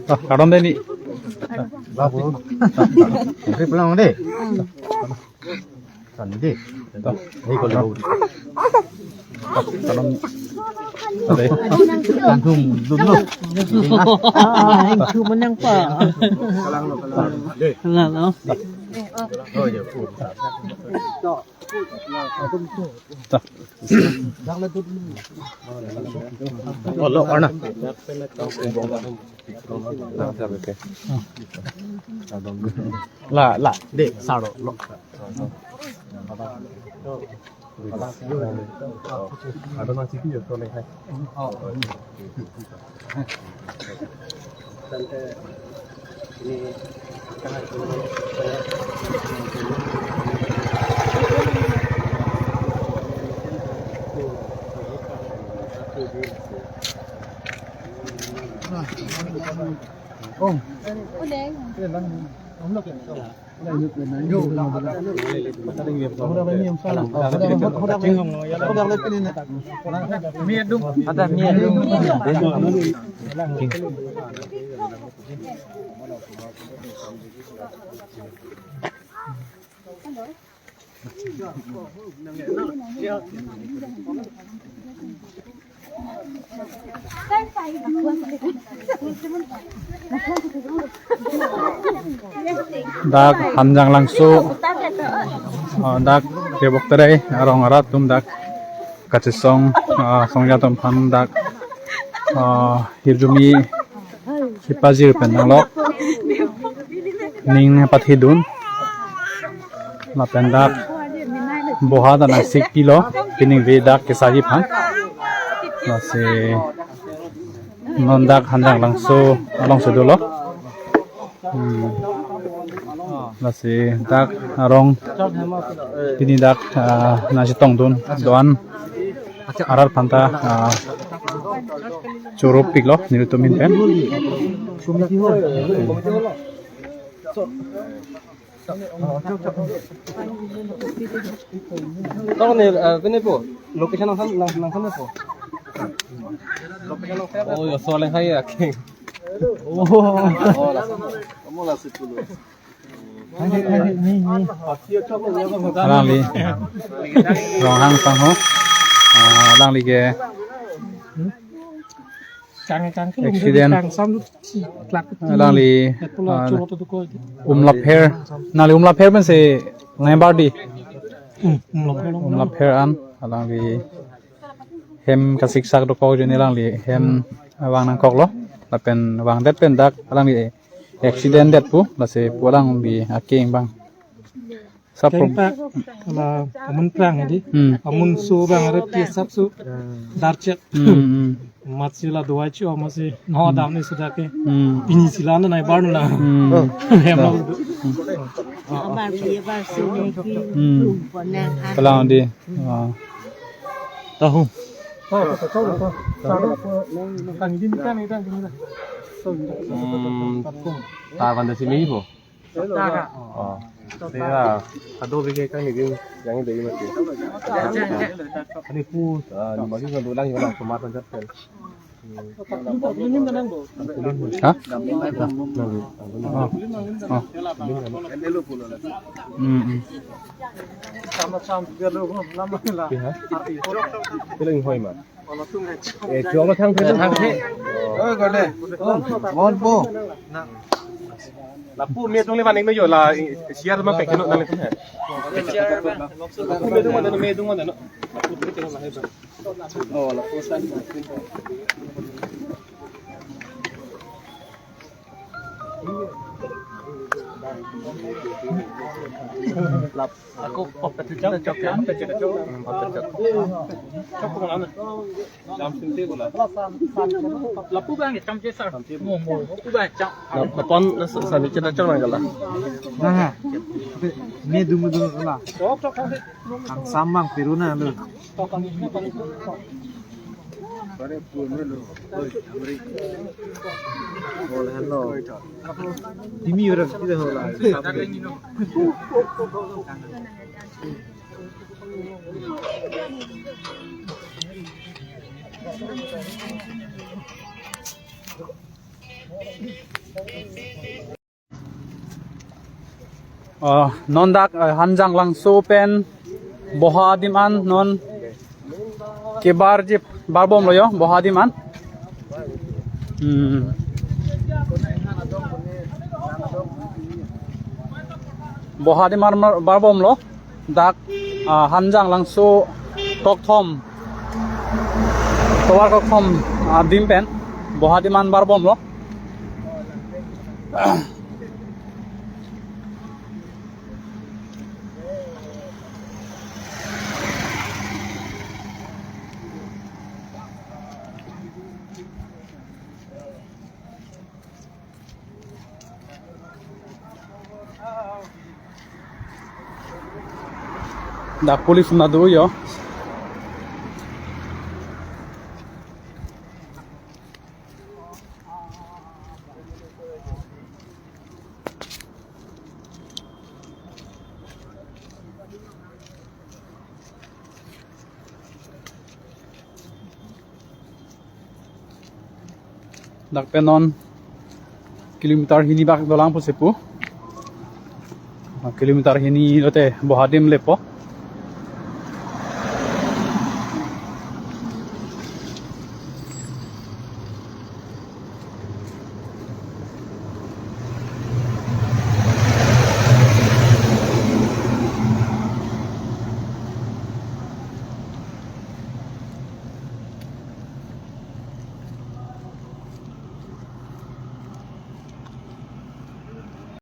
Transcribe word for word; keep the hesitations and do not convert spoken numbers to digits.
Ah, kardom dei ni. Babu. Nanti pulang deh. Kan deh. Toh. Ini kalau. Toh, kardom. Ade. Langsung dulu. Ah, itu menang, Pak. Kalang lo, kalang. Deh. Kalang lo. Oh, iya. Toh. Olok ana. La, la, de, saro, lo. Ada nang siki ya, tolong, hai. Dak Hanjanglangso, ah, dak Rebok Terai arong arat atum dak kachesong, ah, songja atum aphan dak, ah, hirjume kepajir pen nanglok ning pathidun. Lapen dak boha ta nangsik pilo, pining ve dak kesaji aphan. Lasi non dak Hanjanglangso alongsi dolo. Hmm. Lasi dak arong pini dak, ah, nangchetongdun do-an arat aphanta, ah, choro piklo nelitum ahin pen. Tong ni, eh, pini po, location nang sam, nang, nang sam po. Location nang sam. Oh, ya, soal yang saya, oke. Oh. Oh, langsung. Kamu langsung dulu. Alangli Ronghang Sangho, ah, alangli ke accident. Alangli, ah, Umlapher, nangli Umlapher pensi neighbor dei. Hmm, Umlapher. Umlapher an, alangli hem kasiksak dokok ajoine alangli hem vang nangkoklo. Lapen vangdet pen dak alangli accident det pu, lasi pu alangli akeng abang. Sa pro- Keng ta, la amun prang hedi. Hmm. Amun so abang are pi asap so. Darchet. Hmm, hmm. Amatsi la dawai cho, amatsi no dam ni sudah ke. Hmm. Pini sila na neighbor na. Hmm. Hem lo. Abar pi abar so ne ki. Hmm. Room ko nang. Kalang dei. Ah. Tahu. Hmm. Ta van da simi po. Tara. Oh. Tara. Ado bike kan ini yang ini mati. Ini pu, ah, ini bagi kan dolang yang tomat aja kan. Ha? Oh. Oh. Hmm, hmm. Sama-sama juga lo, lama lah. Iya. Itu yang hoi, Mas. Eh, cuma thang the, thang the. Oh, gade. Oh, mon po. Lapu me atum le van ik no yo la, eh, share ma pek no nang le tum he. Lapu me atum mana, me atum mana no. Lapu me atum mana he ba. Oh, lapu san. Ako, oh, pati chok, chok, chok, chok, chok. Chok ko lang na. Jam sinte ko lang. Lapu bang, cham che sar. Mo, mo, lapu bang, cham. Lapon sa sa ni kita chok lang kala. Nah. Ni dumu dumu kala. Chok, chok, chok. Ang samang piru na lo. Timi orang kita hola. Ah, non dak, ah, Hanjanglangso pen Bohadim an non kebarji barbomlo yo, Bohadim an. Hmm. Bohadim an barbomlo. Dak, ah, Hanjanglangso kokthom, tovar kokthom, ah, adim pen Bohadim an barbomlo. Dak police nado yo. Dak pen non kilometer hini bak dolang pusi pu. Ah, kilometer hini lote Bohadim lepo.